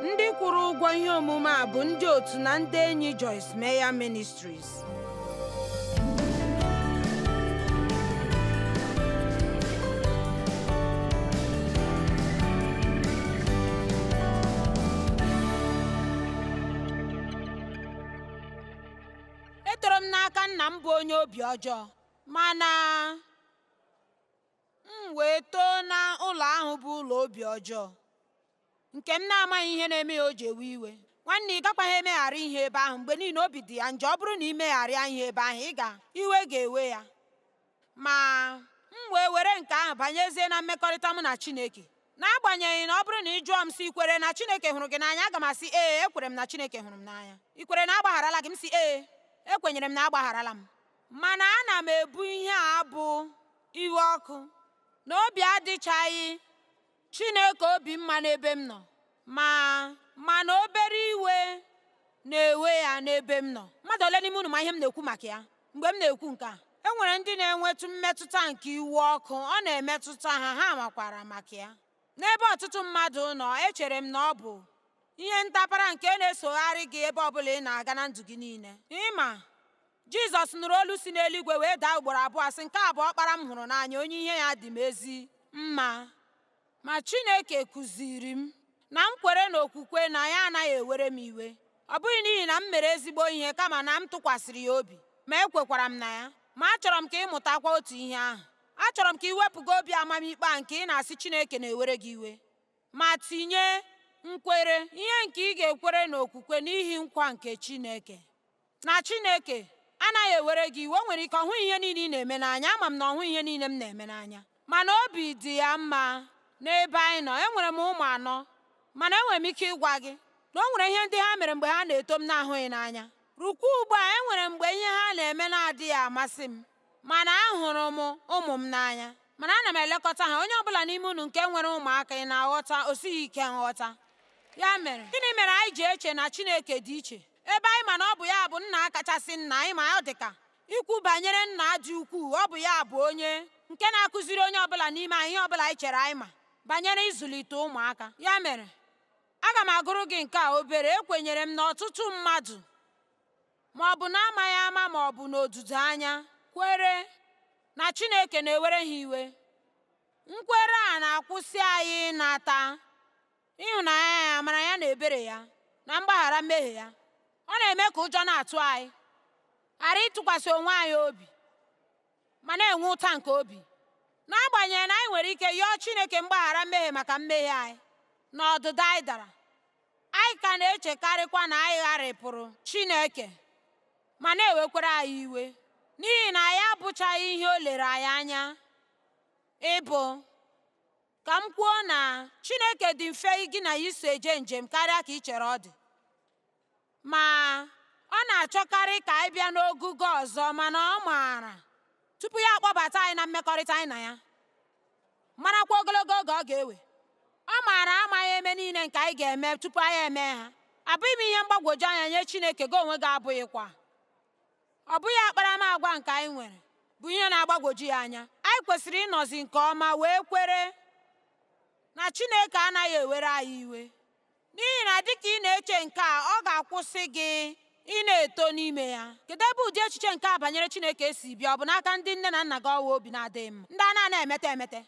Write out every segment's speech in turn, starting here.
Ndị kwụrụ ụgwọ ihe omume a bụ ndị otu na ndị enyi Joyce Meyer Ministries. Etoro m n'aka nna m bụ onye obi ọjọọ, mana m wee too na ụlọ ahụ bụ ụlọ obi ọjọọ nke m na-amaghị ihe na-eme ya o ji ewe iwe. Nwanne, ị gakwaghị emeghara ihe ebe ahụ. Mgbe niile obi dị ya njọ. Ọ bụrụ na ị megharịa ihe ebe ahụ, ị ga iwe ga-ewe ya. Ma m wee were nke ahụ banyezie na mmekọrịta mụ na Chineke. N'agbanyeghị na ọ bụrụ na ị jụọ m sị, i kwere na Chineke hụrụ gị n'anya? Aga m asị, ee, ekwere m na Chineke hụrụ m n'anya. I kwere na agbagharala gị? M sị, ee, ekwenyere m na agbagharala m. Mana ana m ebu ihe a bụ iwe ọkụ na obi adịchaghị Chineke obi mma n'ebe m nọ, ma mana obere iwe na-ewe ya n'ebe m nọ. Mmadụ ole n'ime unu ma ihe m na-ekwu maka ya mgbe m na-ekwu nke a? E nwere ndị na-enwetụ mmetụta nke iwe ọkụ, ọ na-emetụta ha, ha makwara maka ya. N'ebe ọtụtụ mmadụ nọ, echere m na ọ bụ ihe ntapara nke na-esogharị gị ebe ọbụla ị na-aga na ndụ gị niile. Ịma, Jizọs nụrụ olu si n'eluigwe wee daa ugboro abụọ sị, nke a bụ ọkpara m hụrụ n'anya, onye ihe ya dị m ezi mma. Ma Chineke kụziri m na m kwere n'okwukwe na ya anaghị ewere m iwe. Ọ bụghị n'ihi na m mere ezigbo ihe, kama na m tụkwasịrị ya obi, ma ekwekwara m na ya. Ma achọrọ m ka ị mụtakwa otu ihe ahụ. Achọrọ m ka ị wepụga obi amamikpe a nke ị na-asị Chineke na-ewere gị iwe, ma tinye nkwere, ihe nke ị ga-ekwere n'okwukwe n'ihi nkwa nke Chineke. Na Chineke anaghị ewere gị iwe. O nwere ike ọ hụghị ihe niile ị na-eme n'anya. Ama m na ọ hụghị ihe niile m na-eme n'anya. Mana obi dị ya mma n'ebe anyị nọ. Enwere m ụmụ anọ, mana enwere m ike ịgwa gị na o nwere ihe ndị ha mere mgbe ha na-eto m na-ahụghị n'anya. Rukwa ugbu a, enwere mgbe ihe ha na-eme na-adịghị amasị m, mana ahụrụ m ụmụ m n'anya. Mana ana m elekọta ha. Onye ọbụla n'ime unu nke nwere ụmụaka, ị na-aghọta, o sighi ike nghọta. Ya mere, gịnị mere anyị ji eche na Chineke dị iche? Ebe anyị ma na ọ bụ ya bụ nna kachasị nna, anyị ma ọ dị ka ikwu banyere nna dị ukwuu, ọ bụ ya bụ onye nke na-akụziri onye ọbụla n'ime anyị ihe ọbụla anyị chere anyị ma banyere ịzụlite ụmụaka. Ya mere, aga m agụrụ gị nke a obere. Ekwenyere m na ọtụtụ mmadụ, ma ọ bụ na-amaghị ama ma ọ bụ n'odudo anya, kwere na Chineke na-ewere ha iwe. Nkwere a na-akwụsị anyị ịnata ịhụnanya ya, amara ya na ebere ya, na mgbaghara mmehie ya. Ọ na-eme ka ụjọ na-atụ anyị, ghara ịtụkwasị onwe anyị obi, ma na-enwe ụta nke obi. N'agbanyeghị na anyị nwere ike yọọ Chineke mgbaghara mmehie maka mmehie anyị na ọdịda anyị dara, anyị ka na-echekarịkwa na anyị gharịpụrụ Chineke ma na-ewekwara anyị iwe, n'ihi na anyị abụchaghị ihe o lere anyị anya ịbụ. Ka m kwuo na Chineke dị mfe gị na ya iso eje njem karịa ka ị chere ọ dị. Ma ọ na-achọkarị ka anyị bịa n'ogugo ọzọ, mana ọ maara tupu ya akpọbata anyị na mmekọrịta anyị na ya, marakwa ogologo oge ọ ga-ewe. Ọ maara amaghị eme niile nke anyị ga-eme tupu anyị eme ha. Abụghị m ihe mgbagwoju anya nye Chineke, gị onwe gị abụghịkwa. Ọ bụghị akparamagwa nke anyị nwere bụ ihe na-agbagwoju ya anya. Anyị kwesịrị ịnọzi nke ọma wee kwere na Chineke anaghị ewere anyị iwe. N'ihi na dịka ị na-eche nke a, ọ ga-akwụsị gị ị na-eto n'ime ya. Kedu ebe ụdị echiche nke a banyere Chineke si bịa? Ọ bụ n'aka ndị nne na nna gị ọwa obi na-adịghị mma, ndị a na-ana emete emete?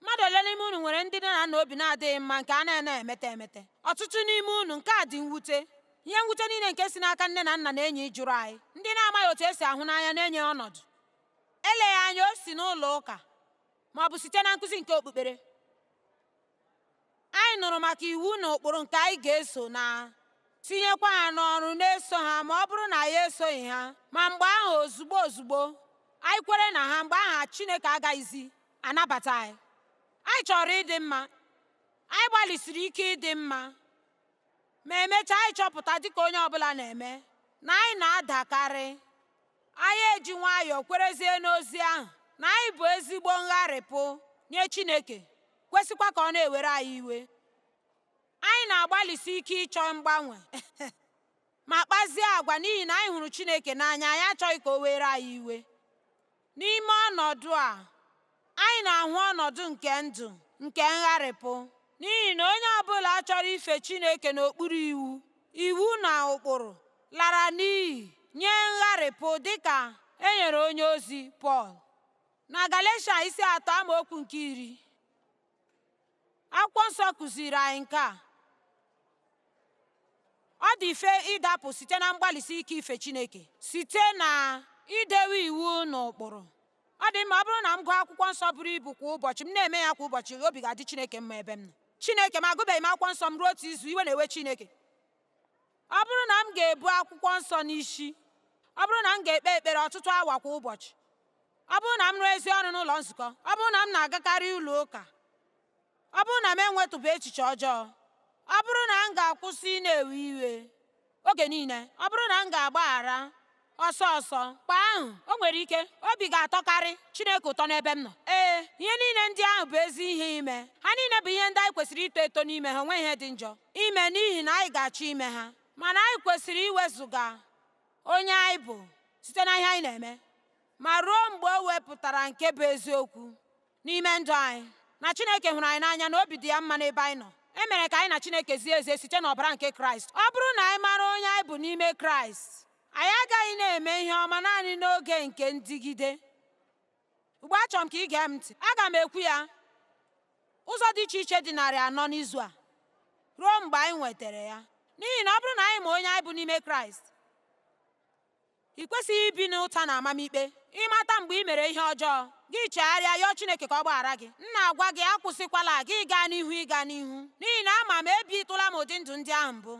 Mmadụ ole n'ime unu nwere ndị nne na nna obi na-adịghị mma nke a na-ana emete emete? Ọtụtụ n'ime unu, nke a dị mwute. Ihe mwute niile nke si n'aka nne na nna na enyi jụrụ anyị, ndị na-amaghị otu esi ahụ n'anya na-enye ọnọdụ. Eleghị anya o si n'ụlọ ụka ma ọ bụ site na nkụzi nke okpukpere. Anyị nụrụ maka iwu na ụkpụrụ nke anyị ga-eso na tinyekwa ha n'ọrụ, na-eso ha, ma ọ bụrụ na anyị esoghị ha, ma mgbe ahụ ozugbo ozugbo anyị kwere na ha, mgbe ahụ Chineke agaghịzi anabata anyị. Anyị chọrọ ịdị mma, anyị gbalịsiri ike ịdị mma, ma emechaa anyị chọpụta, dịka onye ọbụla na-eme, na anyị na-adakarị. Anyị eji nwayọọ kwerezie n'ozi ahụ na anyị bụ ezigbo ngharịpụ nye Chineke, kwesịkwa ka ọ na-ewere anyị iwe. Anyị na-agbalịsi ike ịchọ mgbanwe ma kpazie agwa n'ihi na anyị hụrụ Chineke n'anya, anyị achọghị ka o were anyị iwe. N'ime ọnọdụ a, anyị na-ahụ ọnọdụ nke ndụ nke ngharịpụ, n'ihi na onye ọbụla chọrọ ife Chineke n'okpuru iwu, iwu na ụkpụrụ lara n'iyi nye ngharịpụ dịka e nyere onye ozi Pọl. Na Galeshia isi 3 amaokwu nke 10, akwụkwọ nsọ kụziri anyị nke a. Ọ dị mfe ịdapụ site na mgbalịsi ike ife Chineke site na idewe iwu na ụkpụrụ. Ọ dị mma, ọ bụrụ na m gụọ akwụkwọ nsọ buru ibu kwa ụbọchị, m na-eme ya kwa ụbọchị, obi ga-adị Chineke mma ebe m nọ. Chineke m, agụbeghị m akwụkwọ nsọ m ruo otu izu, iwe na-ewe Chineke. Ọ bụrụ na m ga-ebu akwụkwọ nsọ n'isi, ọ bụrụ na m ga-ekpe ekpere ọtụtụ awa kwa ụbọchị, ọ bụrụ na m rụọ ezi ọrụ n'ụlọ nzukọ, ọ bụrụ na m na-agakarị ụlọ ụka, ọ bụrụ na m enwetụbụ echiche ọjọọ, ọ bụrụ na m ga-akwụsị ị na-ewe iwe oge niile, ọ bụrụ na m ga-agbaghara ọsọ ọsọ, mgbe ahụ o nwere ike obi ga-atọkarị Chineke ụtọ n'ebe m nọ. Ee, ihe niile ndị ahụ bụ ezi ihe ime. Ha niile bụ ihe ndị anyị kwesịrị ito eto n'ime ha, onweghị ihe dị njọ ime n'ihi na anyị ga-achọ ime ha. Mana anyị kwesịrị iwezụga onye anyị bụ site na ihe anyị na-eme, ma ruo mgbe o wepụtara nke bụ eziokwu n'ime ndụ anyị, na Chineke hụrụ anyị n'anya na obi dị ya mma n'ebe anyị nọ. E mere ka anyị na Chineke zie ezie site n'ọbara nke Kraịst. Ọ bụrụ na anyị mara onye anyị bụ n'ime Kraịst, anyị agaghị na-eme ihe ọma naanị n'oge nke ndigide. Ugbu a achọrọ m ka ị gee m ntị. Aga m ekwu ya ụzọ dị iche iche dị 400 n'izu a ruo mgbe anyị nwetara ya. N'ihi na ọ bụrụ na anyị ma onye anyị bụ n'ime Kraịst, ị kwesịghị ibi n'ụta na amamikpe. Ịmata mgbe ị mere ihe ọjọọ, gị chegharịa yọọ Chineke ka ọ gbaghara gị. M na-agwa gị akwụsịkwala, gị gaa n'ihu ịga n'ihu. N'ihi na ama m ebitụla m ụdị ndụ ndị ahụ mbụ.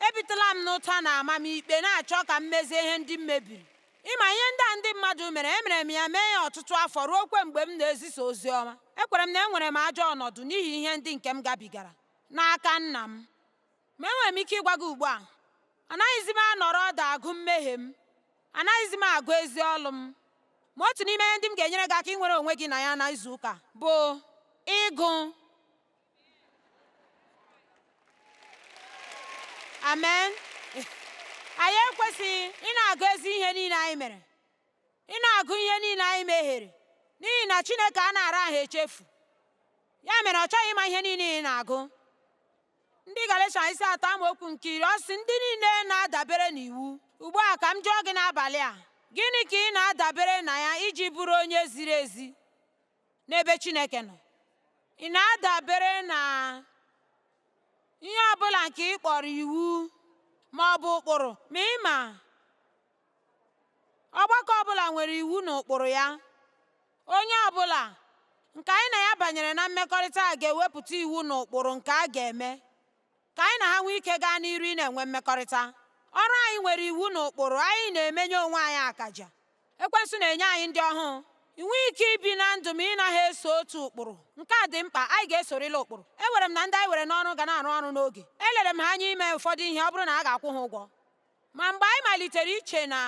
Ebitụla m n'ụta na amamikpe na-achọ ka m mezie ihe ndị m mebiri. Ịma ihe ndị a ndị mmadụ mere, emere m ya mee ya ọtụtụ afọ ruo kwe mgbe m na-ezisa ozi ọma. Ekwere m na enwere m ajọ ọnọdụ n'ihi ihe ndị nke m gabigara n'aka nna m. Ma enwere m ike ịgwa gị ugbu a, anaghịzi m anọrọ ọdụ agụ mmehie m, anaghịzi m agụ ezi ọlụ m. Ma otu n'ime ihe ndị m ga-enyere gị aka inwere onwe gị na ya na izu ụka bụ ịgụ. Amen. Anyị ekwesịghị ị na-agụ ezi ihe niile anyị mere, ị na-agụ ihe niile anyị mehiere, n'ihi na Chineke a na-ara ahụ echefu. Ya mere ọ chọghị ịma ihe niile ị na-agụ. Ndị Galesha isi 3 amaokwu nke 10, ọ sị ndị niile na-adabere n'iwu. Ugbu a ka m jụọ gị n'abalị a, gịnị ka ị na-adabere na ya iji bụrụ onye ziri ezi n'ebe Chineke nọ? Ị na-adabere na ihe ọbụla nke ị kpọrọ iwu ma ọ bụ ụkpụrụ? Ma ị ma, ọgbakọ ọbụla nwere iwu na ụkpụrụ ya. Onye ọbụla nke anyị na ya banyere na mmekọrịta a ga-ewepụta iwu na ụkpụrụ nke a ga-eme ka anyị na ha nwee ike gaa n'iru ị na-enwe mmekọrịta. Ọrụ anyị nwere iwu na ụkpụrụ, anyị na-emenye onwe anyị akaja. Ekwensu na-enye anyị ndị ọhụụ. Ị nweghị ike ibi na ndụ ma ị naghị eso otu ụkpụrụ. Nke a dị mkpa, anyị ga-esorịla ụkpụrụ. Ewere m na ndị anyị were n'ọrụ ga na-arụ ọrụ n'oge. Elere m ha anya ime ụfọdụ ihe ọ bụrụ na a ga-akwụ ha ụgwọ. Ma mgbe anyị malitere iche na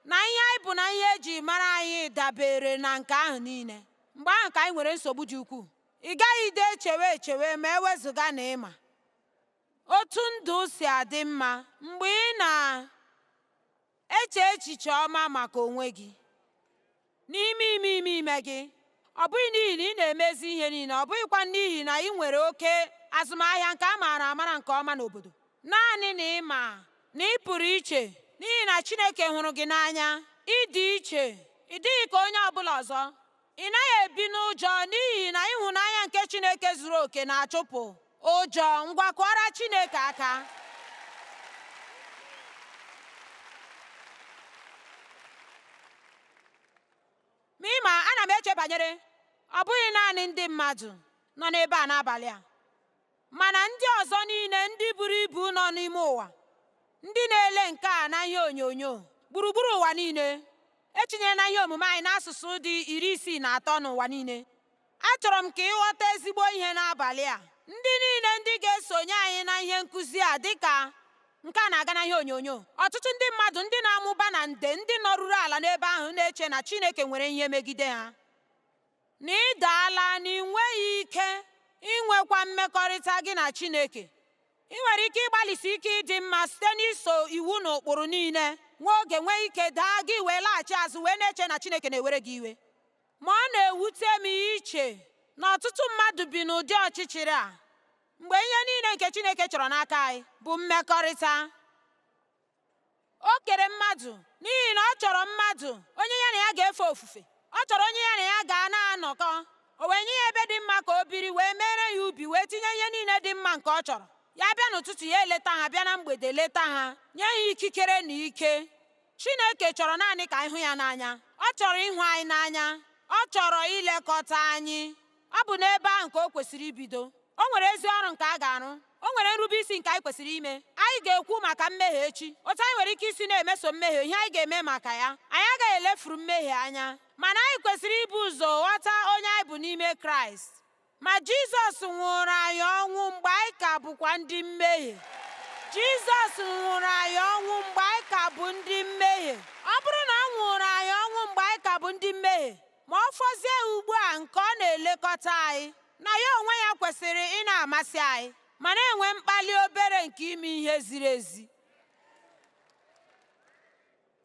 na ihe anyị bụ na ihe eji mara anyị dabere na nke ahụ niile, mgbe ahụ ka anyị nwere nsogbu dị ukwuu. Ị gaghị ide echewe echewe ma ewezụga na ịma otu ndụ si adị mma mgbe ị na-eche echiche ọma maka onwe gị n'ime ime ime ime gị. Ọ bụghị n'ihi na ị na-emezi ihe niile, ọ bụghịkwa n'ihi na ị nwere oke azụmahịa nke a maara amara nke ọma n'obodo. Naanị na ị ma na ị pụrụ iche n'ihi na Chineke hụrụ gị n'anya. Ị dị iche, ị dịghị ka onye ọbụla ọzọ. Ị naghị ebi n'ụjọ n'ihi na ịhụnanya nke Chineke zuru oke na-achụpụ ụjọ. Ngwa, kụọrọ Chineke aka. Ma ị ma, ana m eche banyere ọ bụghị naanị ndị mmadụ nọ n'ebe a n'abalị a, mana ndị ọzọ niile ndị buru ibu nọ n'ime ụwa, ndị na-ele nke a na ihe onyonyo gburugburu ụwa niile. Etinyela na ihe omume anyị n'asụsụ dị 63 n'ụwa niile. Achọrọ m ka ị ghọta ezigbo ihe n'abalị a. Ndị niile ndị ga-esonye anyị na ihe nkụzi a dịka nke a na-aga na ihe onyonyo. Ọtụtụ ndị mmadụ ndị na-amụba na nde ndị nọruru ala n'ebe ahụ na-eche na Chineke nwere ihe megide ha. Na ị daala na ị nweghị ike inwekwa mmekọrịta gị na Chineke. Ị nwere ike ịgbalịsi ike ịdị mma site n'iso iwu na ụkpụrụ niile. Nwa oge nwee ike daa gị wee laghachi azụ wee na-eche na Chineke na-ewere gị iwe. Ma ọ na-ewute m iche na ọtụtụ mmadụ bi n'ụdị ọchịchịrị a. Mgbe ihe niile nke Chineke chọrọ n'aka anyị bụ mmekọrịta. O kere mmadụ n'ihi na ọ chọrọ mmadụ onye ya na ya ga-efe ofufe. Ọ chọrọ onye ya na ya ga na-anọkọ. O wee nye ya ebe dị mma ka o biri, wee mere ya ubi, wee tinye ihe niile dị mma nke ọ chọrọ. Ya bịa n'ụtụtụ ya eleta ha, bịa na mgbede leta ha, nye ha ikikere na ike. Chineke chọrọ naanị ka anyị hụ ya n'anya. Ọ chọrọ ịhụ anyị n'anya. Ọ chọrọ ilekọta anyị. Ọ bụ n'ebe ahụ ka o kwesịrị ibido. O nwere ezi ọrụ nke a ga-arụ. O nwere nrube isi nke anyị kwesịrị ime. Anyị ga-ekwu maka mmehie echi, otu anyị nwere ike isi na-emeso mmehie, ihe anyị ga-eme maka ya. Anyị agaghị elefuru mmehie anya, mana anyị kwesịrị ibu ụzọ ghọta onye anyị bụ n'ime Kraịst. Ma Jizọs nwụrụ anyị ọnwụ mgbe anyị ka bụkwa ndị mmehie. Jizọs nwụrụ anyị ọnwụ mgbe anyị ka bụ ndị mmehie. Ọ bụrụ na ọ nwụrụ anyị ọnwụ mgbe anyị ka bụ ndị mmehie, ma ọ fọzie ugbu a nke ọ na-elekọta anyị, na ya onwe ya kwesịrị ị na-amasị anyị, ma na-enwe mkpali obere nke ime ihe ziri ezi.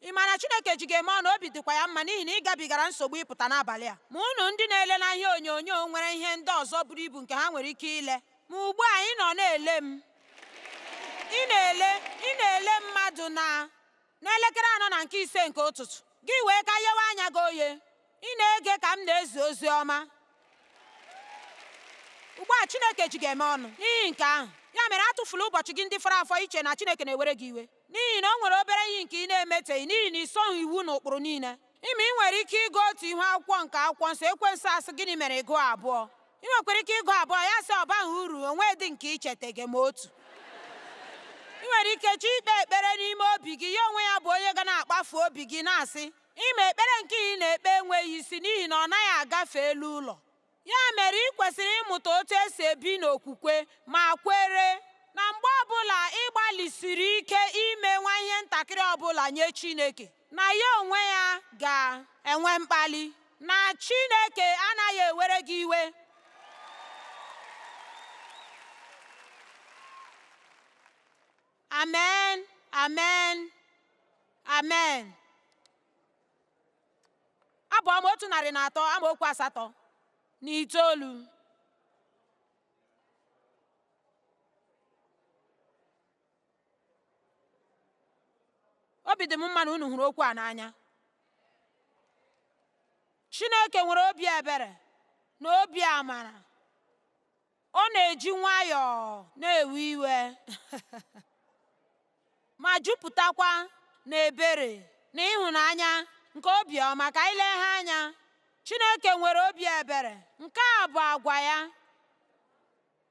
Ị ma na Chineke ji gị eme ọnụ, obi dịkwa ya mma n'ihi na ị gabigara nsogbu ịpụta n'abalị a. Ma unu ndị na-ele na ihe onyonyo nwere ihe ndị ọzọ buru ibu nke ha nwere ike ile. Ma ugbu a ị nọ na-ele m. Ị na-ele mmadụ na n'elekere 4 na nke 5 nke ụtụtụ. Gị wee ka yewe anya gị oye. Ị na-ege ka m na-ezi ozi ọma. Ugbu a Chineke ji gị eme ọnụ n'ihi nke ahụ. Ya mere atụfula ụbọchị gị ndị fọrọ afọ iche na Chineke na-ewere gị iwe. N'ihi na o nwere obere ihe nke ị na-emeteghị, n'ihi na ị soghị iwu na ụkpụrụ niile. Ime ị nwere ike ịgụ otu ihu akwụkwọ nke akwụkwọ nsọ, ekwensu asị gịnị mere ịgụ abụọ. Ị nwekwara ike ịgụ abụọ, ya sị ọ baghị uru, onwe dị nke icheta gị ma otu. Ị nwere ike chọọ ikpe ekpere n'ime obi gị, ya onwe ya bụ onye ga na-akpafu obi gị na-asị, ime ekpere nke ị na-ekpe enweghị isi n'ihi na ọ naghị agafe elu ụlọ. Ya mere ị kwesịrị ịmụta otu esi ebi n'okwukwe ma kwere na mgbe ọbụla ị gbalịsiri ike ime nwa ihe ntakịrị ọbụla nye Chineke, na ya onwe ya ga-enwe mkpali, na Chineke anaghị ewere gị iwe. Amen, amen, amen. Abụ ọma 103 amaokwu 8 na 9. Obi dị m mma na unu hụrụ okwu a n'anya. Chineke nwere obi ebere na obi amara. Ọ na-eji nwayọọ na-ewe iwe ma jupụtakwa na ebere na ịhụnanya nke obiọma. Ka anyị lee ha anya. Chineke nwere obi ebere. Nke a bụ agwa ya.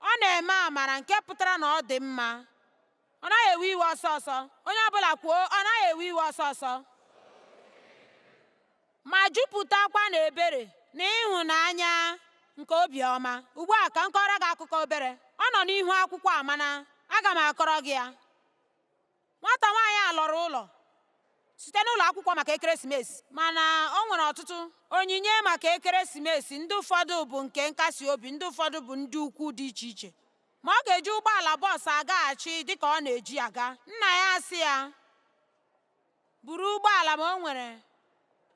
Ọ na-eme amara nke pụtara na ọ dị mma. Ọ naghị ewe iwe ọsọ ọsọ. Onye ọbụla kwuo, ọ naghị ewe iwe ọsọ ọsọ. Ma jupụtakwa na ebere na ịhụnanya nke obiọma. Ugbu a ka m kọrọ gị akụkọ obere. Ọ nọ n'ihu akwụkwọ a, mana aga m akọrọ gị ya. Nwata nwaanyị a lọrọ ụlọ site n'ụlọ akwụkwọ maka ekeresimesi, mana o nwere ọtụtụ onyinye maka ekeresimesi. Ndị ụfọdụ bụ nke nkasi obi, ndị ụfọdụ bụ ndị ukwu dị iche iche. Ma ọ ga-eji ụgbọala bọọsụ agaghachi dịka ọ na-eji aga. Nna ya asị ya buru ụgbọala ma o nwere.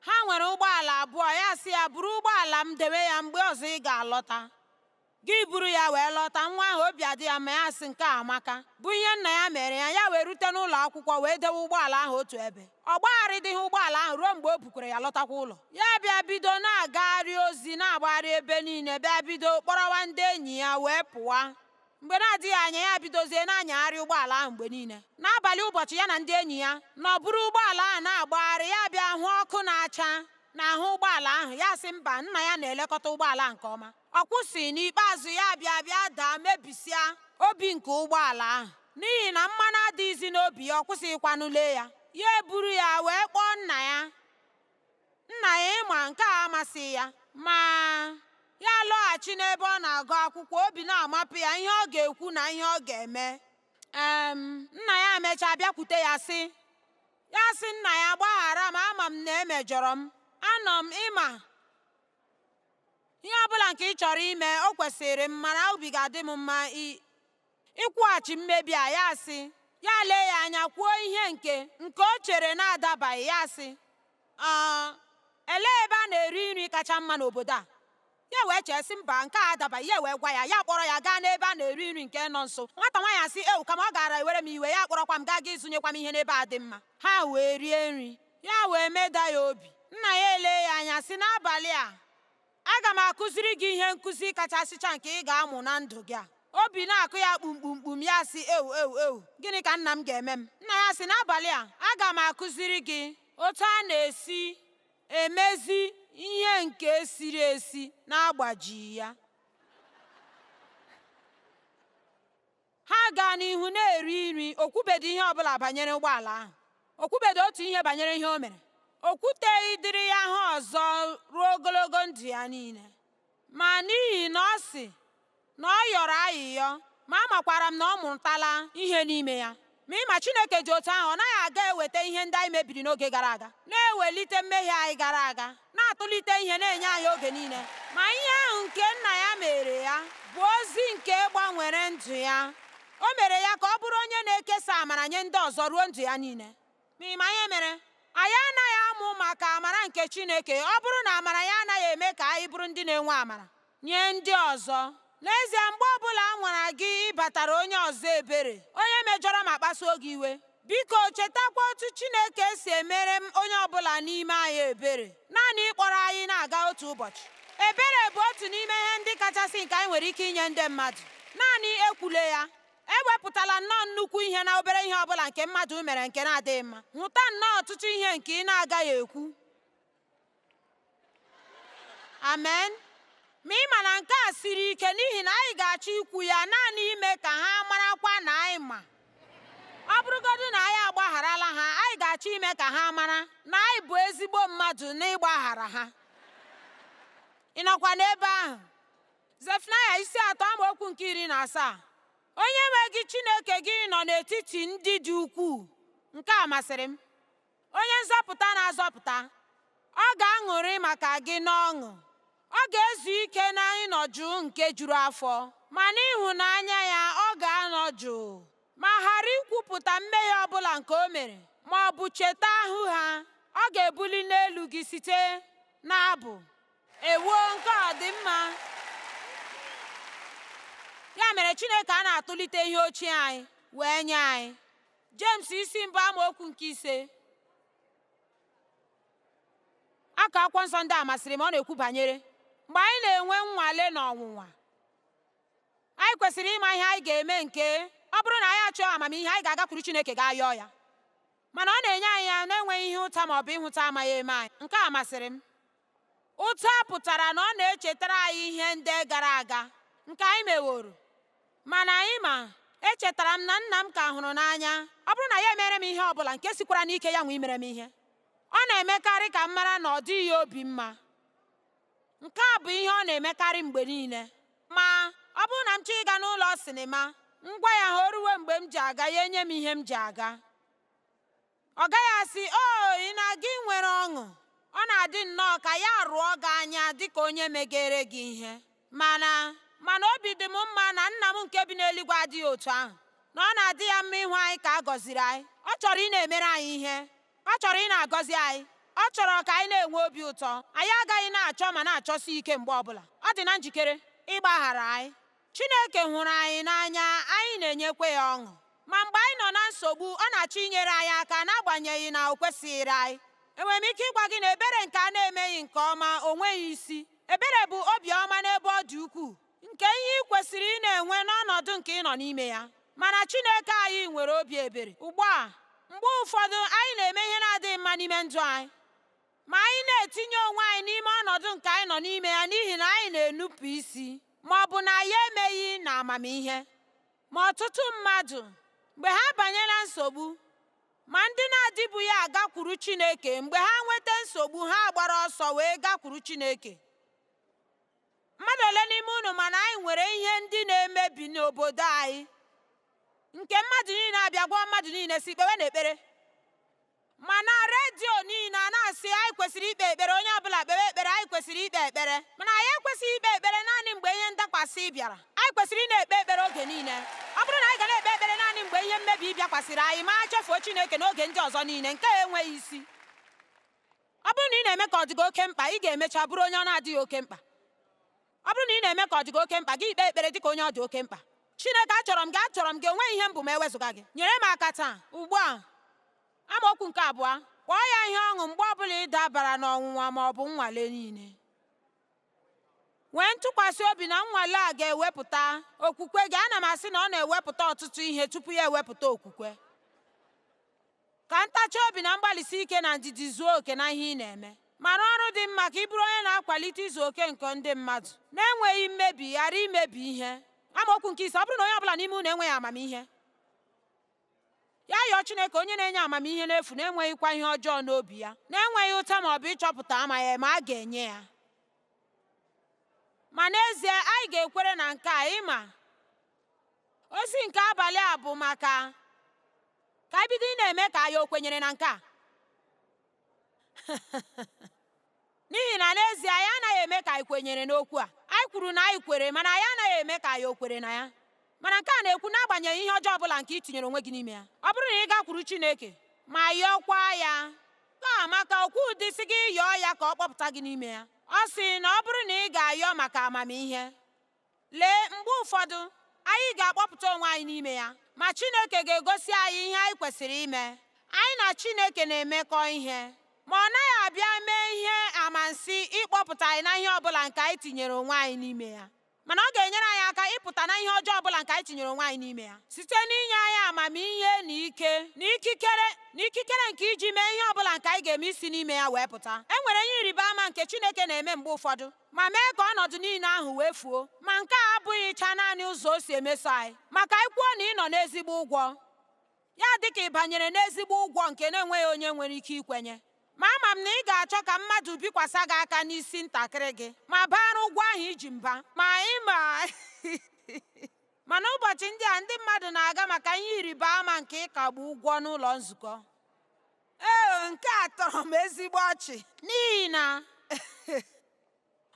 Ha nwere ụgbọala abụọ. Ya sị ya buru ụgbọala m dewe ya mgbe ọzọ ị ga-alọta. Gị buru ya wee lọta. Nwa ahụ obi adị ya mma, ya sị nke a amaka bụ ihe nna ya mere ya. Ya wee rute n'ụlọ akwụkwọ wee dewe ụgbọala ahụ otu ebe. Ọ gbagharịdịghị ụgbọala ahụ ruo mgbe o bukwere ya lọtakwa ụlọ. Ya bịa bido na-agagharị ozi na-agbagharị ebe niile, bịa bido kpọrọwa ndị enyi ya wee pụwa. Mgbe na-adịghị anya ya bidozie na-anyagharị ụgbọala ahụ mgbe niile. N'abalị ụbọchị ya na ndị enyi ya nọ buru ụgbọala ahụ na-agbagharị, ya bịa hụ ọkụ na-acha n'ahụ ụgbọala ahụ. Ya sị mba, nna ya na-elekọta ụgbọala nke ọma. Ọ kwụsị. N'ikpeazụ ya bịa daa mebisia obi nke ụgbọala ahụ. N'ihi na mmanụ adịghịzi n'obi ya, ọ kwụsịghịkwanụ lee ya. Ya eburu ya wee kpọọ nna ya. Nna ya ịma nke a amasịghị ya, ma ya lọghachi n'ebe ọ na-agụ akwụkwọ, obi na-amapụ ya ihe ọ ga-ekwu na ihe ọ ga-eme. Nna ya emechaa bịakwute ya sị ya sị nna ya gbaghara m, ama m na emejọrọ m. Anọ m ịma ihe ọbụla nke ị chọrọ ime, o kwesịrị m, mana obi ga-adị m mma ịkwụghachi mmebi a. Ya sị ya lee ya anya kwuo ihe nke o chere na-adabaghị. Ya sị elee ebe a na-eri nri kacha mma n'obodo a? Ya wee chee sị, mba, nke a adabaghị. Ya wee gwa ya, ya kpọrọ ya gaa n'ebe a na-eri nri nke nọ nso. Nwata nwaanyị asị, ewu, kama ọ gaara ewere m iwe, ya kpọrọkwa m gaa ga ịzụnyekwa m ihe n'ebe a dị mma. Ha wee rie nri, ya wee meda ya obi. Nna ya elee ya anya sị, n'abalị a aga m akụziri gị ihe nkụzi kachasịcha nke ị ga-amụ na ndụ gị a. Obi na-akụ ya kpumkpumkpum, ya sị, ewu ewu ewu, gịnị ka nna m ga-eme m? Nna ya sị, n'abalị a aga m akụziri gị otu a na-esi emezi ihe nke siri esi na-agbajighị ya. Ha gaa n'ihu na-eri nri, o kwubeghị ihe ọbụla banyere ụgbọala ahụ. O kwubeghị otu ihe banyere ihe o mere. O kwuteghị dịrị ya ha ọzọ ruo ogologo ndụ ya niile. Ma n'ihi na ọ sị na ọ yọrọ ayịyọ, ma amakwara m na ọ mụtala ihe n'ime ya. Ma ịma Chineke dị otu ahụ, ọ naghị aga eweta ihe ndị anyị mebiri n'oge gara aga, na-ewelite mmehie anyị gara aga, na-atụlite ihe na-enye anyị oge niile. Ma ihe ahụ nke nna ya mere ya bụ ozi nke gbanwere ndụ ya. O mere ya ka ọ bụrụ onye na-ekesa amara nye ndị ọzọ ruo ndụ ya niile. Ma ịma ihe mere? Anyị anaghị amụ maka amara nke Chineke ọ bụrụ na amara ya anaghị eme ka anyị bụrụ ndị na-enwe amara nye ndị ọzọ. N'ezie, mgbe ọbụla a nwara gị ịbatara onye ọzọ ebere, onye mejọrọ ma kpasuo gị iwe, biko chetakwa otu Chineke si emere m onye ọbụla n'ime anyị ebere, naanị ịkpọrọ anyị na-aga otu ụbọchị. Ebere bụ otu n'ime ihe ndị kachasị nke anyị nwere ike inye ndị mmadụ. Naanị ekwule ya. Ewepụtala nnọọ nnukwu ihe na obere ihe ọbụla nke mmadụ mere nke na-adịghị mma. Hụta nnọọ ọtụtụ ihe nke ị na-agaghị ekwu. Amen. Ma ị ma na nke a siri ike n'ihi na anyị ga-achọ ikwu ya naanị ime ka ha marakwa na anyị ma. Ọ bụrụgodị na anyị agbagharala ha, anyị ga-achọ ime ka ha mara na anyị bụ ezigbo mmadụ n'ịgbaghara ha. Ị nọkwa n'ebe ahụ? Zefanaya isi 3 amaokwu nke 17. Onye nwe gị Chineke gị nọ n'etiti ndị dị ukwuu. Nke a masịrị m. Onye nzọpụta na-azọpụta, ọ ga-aṅụrị maka gị n'ọṅụ. Ọ ga-ezu ike na ịnọ jụụ nke juru afọ, ma n'ịhụnanya ya ọ ga-anọ jụụ, ma ghara ikwupụta mmehie ọbụla nke o mere, ma ọ bụ cheta ahụ ha. Ọ ga-ebuli n'elu gị site n'abụ. Ewuo, nke a dị mma. Ya mere Chineke a na-atụlite ihe ochie anyị wee nye anyị. James isi 1 amaokwu nke 5. Aka akwụkwọ nsọ ndị a masịrị m. Ọ na-ekwu banyere mgbe anyị na-enwe nnwale na ọnwụnwa, anyị kwesịrị ịma ihe anyị ga-eme. Nke ọ bụrụ na anyị achọọ amamihe, anyị ga-agakwuru Chineke gaa yọọ ya. Mana ọ na-enye anyị ya na-enweghị ihe ụta ma ọ bụ ịhụta amaghị eme anyị. Nke a masịrị m. Ụta pụtara na ọ na-echetara anyị ihe ndị gara aga nke anyị meworo. Mana anyị ma, echetara m na nna m ka hụrụ n'anya. Ọ bụrụ na ya emere m ihe ọ bụla nke sikwara n'ike ya nwe imere m ihe, ọ na-emekarị ka m mara na ọ dịghị ya obi mma. Nke a bụ ihe ọ na-emekarị mgbe niile. Ma ọ bụrụ na m chọọ ịga n'ụlọ sinima, m gwa ya ha o ruwe mgbe m ji aga, ya enye m ihe m ji aga. Ọ gaghị asị, o, ị na-aga inwere ọṅụ. Ọ na-adị nnọọ ka ya rụọ gị anya dịka onye megere gị ihe. Mana obi dị m mma na nna m nke bi n'eluigwe adịghị otu ahụ, na ọ na-adị ya mma ịhụ anyị ka a gọziri anyị. Ọ chọrọ ị na-emere anyị ihe. Ọ chọrọ ị na-agọzi anyị. Ọ chọrọ ka anyị na-enwe obi ụtọ. Anyị agaghị na-achọ ma na-achọsi ike mgbe ọbụla. Ọ dị na njikere ịgbaghara anyị. Chineke hụrụ anyị n'anya, anyị na-enyekwa ya ọṅụ. Ma mgbe anyị nọ na nsogbu, ọ na-achọ inyere anyị aka n'agbanyeghị na o kwesịghịrị anyị. Enwere m ike ịgwa gị na ebere nke a na-emeghị nke ọma o nweghị isi. Ebere bụ obiọma n'ebe ọ dị ukwuu, nke ihe ị kwesịrị ị na-enwe n'ọnọdụ nke ị nọ n'ime ya. Mana Chineke anyị nwere obi ebere. Ugbu a, mgbe ụfọdụ anyị na-eme ihe na-adịghị mma n'ime ndụ anyị, ma anyị na-etinye onwe anyị n'ime ọnọdụ nke anyị nọ n'ime ya n'ihi na anyị na-enupụ isi, ma ọ bụ na anyị emeghị na amamihe. Ma ọtụtụ mmadụ, mgbe ha banye na nsogbu, ma ndị na-adịbụghị agakwuru Chineke, mgbe ha nweta nsogbu, ha gbara ọsọ wee gakwuru Chineke. Mmadụ ole n'ime unu mana anyị nwere ihe ndị na-emebi n'obodo anyị, nke mmadụ niile abịa gwa mmadụ niile si kpewe n'ekpere. Mana redio niile a na-asị anyị kwesịrị ikpe ekpere, onye ọbụla kpewe ekpere, anyị kwesịrị ikpe ekpere. Mana anyị ekwesịghị ikpe ekpere naanị mgbe ihe ndakwasị bịara. Anyị kwesịrị ị na-ekpe ekpere oge niile. Ọ bụrụ na anyị ga na-ekpe ekpere naanị mgbe ihe mmebi bịakwasịrị anyị, ma chefuo Chineke n'oge ndị ọzọ niile, nke a enweghị isi. Ọ bụrụ na ị na-eme ka ọ dị gị oke mkpa, ị ga-emecha bụrụ onye ọ na-adịghị oke mkpa. Ọ bụrụ na ị na-eme ka ọ dị gị oke mkpa, gị kpee ekpere dịka onye ọ dị oke mkpa. Chineke, achọrọ m gị, achọrọ m gị, onweghị ihe m bụ ma ewezụga gị. Nyere m aka taa. Ugbu a, amaokwu nke 2, kpọọ ya ihe ọṅụ mgbe ọbụla ị dabara n'ọnwụnwa ma ọ bụ nnwale niile. Nwee ntụkwasị obi na nnwale a ga-ewepụta okwukwe gị. Ana m asị na ọ na-ewepụta ọtụtụ ihe tupu ya ewepụta okwukwe. Ka ntachi obi na mgbalịsi ike na ndidi zuo oke na ihe ị na-eme. Mara ọrụ dị mma ka ị bụrụ onye na-akwalite izu oke nke ndị mmadụ, na-enweghị mmebi, ghara imebi ihe. Amaokwu nke 5, ọ bụrụ na onye ọbụla n'ime unu enweghị amamihe, ya yọọ Chineke onye na-enye amamihe n'efu, na-enweghịkwa ihe ọjọọ n'obi ya, na-enweghị ụta ma ọ bụ ịchọpụta ama ya, ma a ga-enye ya. Ma n'ezie anyị ga-ekwere na nke a. Ịma ozi nke abalị a bụ maka ka anyị bido ị na-eme ka anyị o kwenyere na nke a. N'ihi na n'ezie anyị anaghị eme ka anyị kwenyere n'okwu a. Anyị kwuru na anyị kwere, mana anyị anaghị eme ka anyị o kwere na ya. Mana nke a na-ekwu n'agbanyeghị ihe ọjọọ ọbụla nke ị tinyere onwe gị n'ime ya. Ọ bụrụ na ị gakwuru Chineke ma yọọkwa ya, ka maka okwu ụdị sị gị yọọ ya ka ọ kpọpụta gị n'ime ya. Ọ sị na ọ bụrụ na ị ga-ayọ maka amamihe, lee, mgbe ụfọdụ anyị ga-akpọpụta onwe anyị n'ime ya, ma Chineke ga-egosi anyị ihe anyị kwesịrị ime. Anyị na Chineke na-emekọ ihe, ma ọ naghị abịa mee ihe amansi ịkpọpụta anyị na ihe ọbụla nke anyị tinyere onwe anyị n'ime ya. Mana ọ ga-enyere anyị aka ịpụta na ihe ọjọọ ọbụla nke anyị tinyere onwe anyị n'ime ya, site n'inye anyị amamihe na ike na ikikere na ikikere nke iji mee ihe ọbụla nke anyị ga-eme isi n'ime ya wee pụta. E nwere ihe ịrịba ama nke Chineke na-eme mgbe ụfọdụ, ma mee ka ọnọdụ niile ahụ wee fuo. Ma nke a abụghịcha naanị ụzọ o si emeso anyị. Maka anyị kwuo na ị nọ n'ezigbo ụgwọ, ya dị ka ị banyere n'ezigbo ụgwọ nke na-enweghị onye nwere ike ikwenye. Ma ama m na ị ga-achọ ka mmadụ bikwasị gị aka n'isi ntakịrị gị ma bara ụgwọ ahụ iji mba. Ma ị ma mana ụbọchị ndị a ndị mmadụ na-aga maka ihe ịrịba ama nke ịkagbu ụgwọ n'ụlọ nzukọ. Ee, nke a tọrọ m ezigbo ọchị, n'ihi na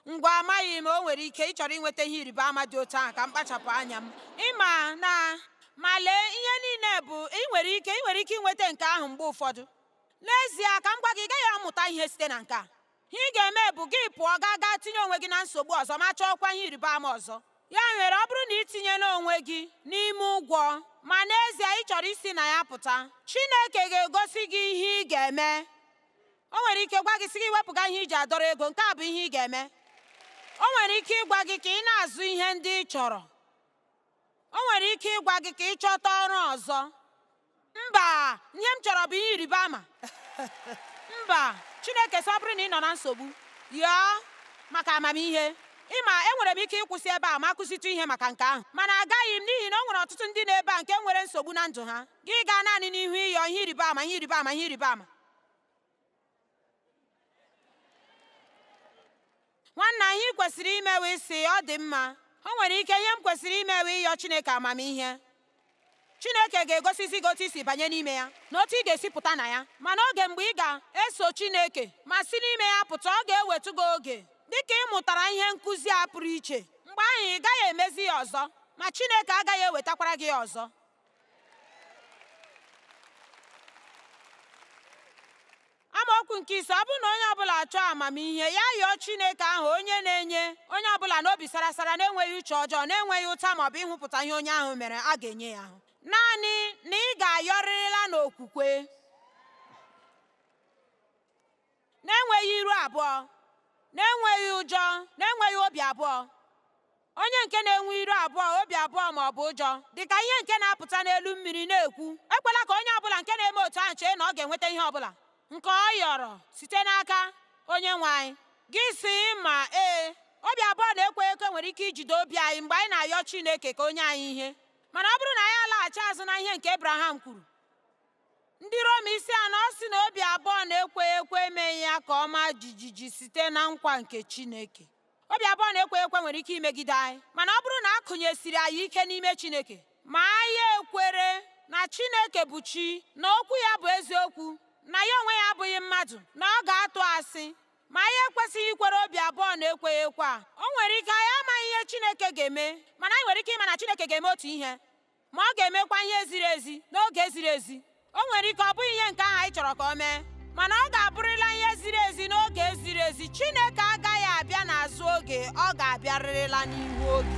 ngwa amaghị m, o nwere ike ịchọrọ inweta ihe ịrịba ama dị otu ahụ ka m kpachapụ anya m. Ịma na ma lee, ihe niile bụ ị nwere ike inweta nke ahụ mgbe ụfọdụ. N'ezie, ka m gwa gị, ị gaghị amụta ihe site na nke a. Ihe ị ga-eme bụ gị pụọ gaa tinye onwe gị na nsogbu ọzọ ma chọọkwa ihe ịrịba ama ọzọ. Ya mere, ọ bụrụ na ị tinyela onwe gị n'ime ụgwọ, ma n'ezie ị chọrọ isi na ya pụta, Chineke ga-egosi gị ihe ị ga-eme. O nwere ike gwa gị sị gị wepụga ihe iji adọrọ ego, nke a bụ ihe ị ga-eme. O nwere ike ịgwa gị ka ị na-azụ ihe ndị ị chọrọ. O nwere ike ịgwa gị ka ị chọta ọrụ ọzọ. Mba, ihe m chọrọ bụ ihe ịrịba ama. Mba, Chineke sị ọ bụrụ na ị nọ na nsogbu, yọọ maka amamihe. Ịma, enwere m ike ịkwụsị ebe a ma kụzitụ ihe maka nke ahụ, mana agaghị m, n'ihi na o nwere ọtụtụ ndị na-ebe a nke nwere nsogbu na ndụ ha. Gị gaa naanị n'ihu ịyọ ihe ịrịba ama, ihe ịrịba ama, ihe ịrịba ama. Nwanna, ihe ị kwesịrị imewe isi ọ dị mma. O nwere ike ihe m kwesịrị imewe ịyọ Chineke amamihe. Chineke ga-egosizi gị otu i si banye n'ime ya na otu ị ga-esi pụta na ya. Mana oge mgbe ị ga-eso Chineke ma si n'ime ya pụta, ọ ga-ewetu gị oge dịka ị mụtara ihe nkụzi a pụrụ iche. Mgbe ahụ ị gaghị emezi ya ọzọ, ma Chineke agaghị ewetakwara gị ya ọzọ. Amaokwu nke 5, ọ bụrụ na onye ọbụla chọọ amamihe, ya yọọ Chineke ahụ onye na-enye onye ọbụla n'obi sara sara, na-enweghị uche ọjọọ, na-enweghị ụta maọbụ ịhụpụta ihe onye ahụ mere, a ga-enye ya ahụ. Naanị na ị ga-ayọrịrịla n'okwukwe, na-enweghị iru abụọ, na-enweghị ụjọ, na-enweghị obi abụọ. Onye nke na-enwe iru abụọ, obi abụọ ma ọ bụ ụjọ, dịka ihe nke na-apụta n'elu mmiri na-ekwu, ekwela ka onye ọbụla nke na-eme otu ahụ chee na ọ ga-enweta ihe ọbụla nke ọ yọrọ site n'aka onye nwe anyị. Gị sị ma ee, obi abụọ na-ekwe ekwe nwere ike ijide obi anyị mgbe anyị na-ayọ Chineke ka o nye anyị ihe. Mana ọ bụrụ na anyị alaghachi azụ na ihe nke Abraham kwuru, ndị Rom isi 4 sị na obi abụọ na-ekwe ekwe emeghị ya ka ọ maa jijiji site na nkwa nke Chineke. Obi abụọ na-ekwe ekwe nwere ike imegide anyị, mana ọ bụrụ na a kụnyesiri anyị ike n'ime Chineke, ma anyị ekwere na Chineke bụ chi, na okwu ya bụ eziokwu, na ya onwe ya abụghị mmadụ, na ọ ga-atụ asị, ma anyị ekwesịghị ikwere obi abụọ na-ekweghị ekwe a. O nwere ike anyị amaghị ihe Chineke ga-eme, mana anyị nwere ike ịma na Chineke ga-eme otu ihe, ma ọ ga-emekwa ihe ziri ezi n'oge ziri ezi. O nwere ike ọ bụghị ihe nke ahụ anyị chọrọ ka o mee, Mana ọ ga-abụrịla ihe ziri ezi n'oge ziri ezi. Chineke agaghị abịa n'azụ oge, ọ ga-abịarịrịla n'ihu oge.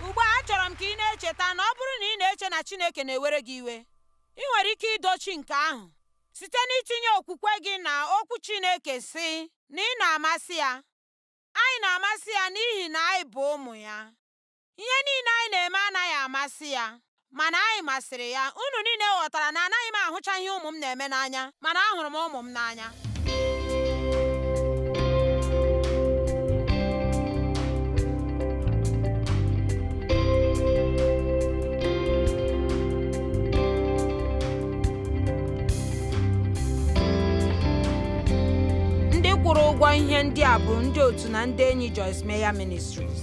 Ugbu a achọrọ m ka ị na-echeta na ọ bụrụ na ị na-eche na Chineke na-ewere gị iwe, ị nwere ike idochi nke ahụ site n'itinye okwukwe gị na okwu Chineke sị na ị na-amasị ya. Anyị na-amasị ya n'ihi na anyị bụ ụmụ ya. Ihe niile anyị na-eme anaghị amasị ya, mana anyị masịrị ya. Unu niile ghọtara na anaghị m ahụcha ihe ụmụ m na-eme n'anya, mana ahụrụ m ụmụ m n'anya. Ndị kwụrụ ụgwọ ihe ndị a bụ ndị otu na ndị enyi Joyce Meyer Ministries.